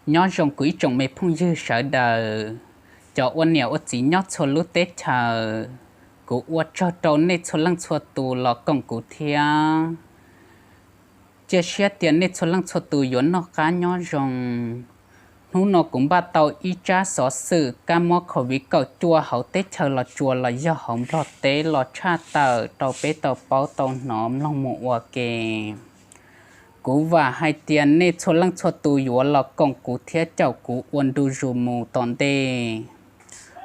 Nyob zoo kuv ib tsoom me phooj ywg sawv daws, cov ua niam ua txiv nyob txhua lub teb chaws, kuv ua tsaug rau nej txhua leej txhua tus los koom kuv thiab. Cia siab tias nej txhua leej txhua tus yuav noj qab nyob zoo. Hnub no kuv npaj tau ib tsab xov xwm kab mob COVID kaum cuaj hauv teb chaws Los Tsuas los yog hauv Nplog teb los tshaj tawm rau peb tau paub tau hnov mloog mus ua ke. Kuv vam hais tias nej txhua leej txhua tus yuav los koom kuv thiab caum kuv ua ntu zus mus tom ntej.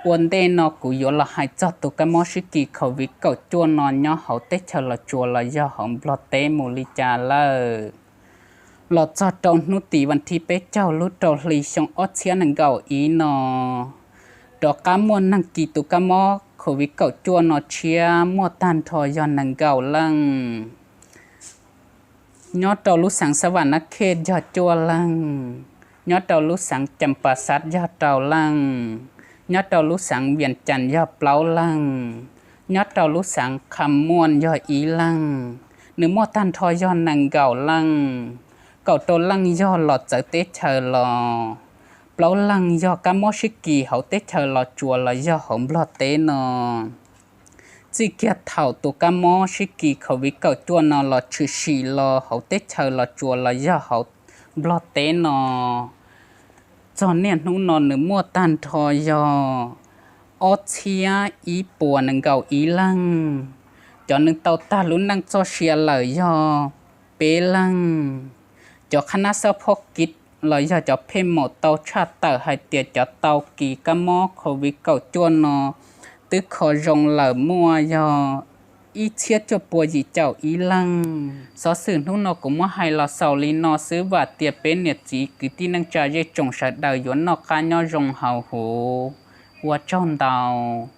Ua ntej no kuv yuav los hais txog tus kab mob sib kis COVID kaum cuaj no nyob hauv teb chaws Los Tsuas los yog hauv Nplog teb mus li cas lawm. Los txog rau hnub tim vas thib peb caug lub rau hli xyoo ob txhiab nees nkaum ib no, rov qab muaj neeg kis tus kab mob COVID kaum cuaj no tshiab muaj tag nrho yog nees nkaum leej. Nyob rau lub xeev Xab Vam Nab Khej yog cuaj leej, nyob rau lub xeev Cas Pas Xav yog rau leej, nyob rau lub xeev Vias Cas yog plaub leej, nyob rau lub xeev Kham Muaj yog ib leej. Nws muaj tag nrho yog nees nkaum leej, kaum rau leej yog los txawv teb chaws los, plaub leej yog kab mob sib kis hauv teb chaws Los Tsuas los yog hauv Nplog teb no. Txij kiag thaum tus kab mob sib kis COVID kaum cuaj no los tshwm sim los hauv teb chaws Los Tsuas los yog hauv Nplog teb no, txog niaj hnub no nws muaj tag nrho yog ob txhiab ib puas nees nkaum ib leej. Cov nws tau tag lub neej txoj sia lawm yog peb leej. Cov qhab nab xob phob kiv los yog cov phej maum tau tshaj tawm hais tias cov tau kis kab mob COVID kaum cuaj no twb kho zoo lawm muaj yog ib txhiab cuaj puas yim caum ib leej. Xov xwm hnub no kuv muab hais los xaus li no xwb, vam tias peb niam txiv kwv tij neej tsa zej tsoom sawv daws yuav noj qab nyob zoo hauv huv. Ua tsaug ntau.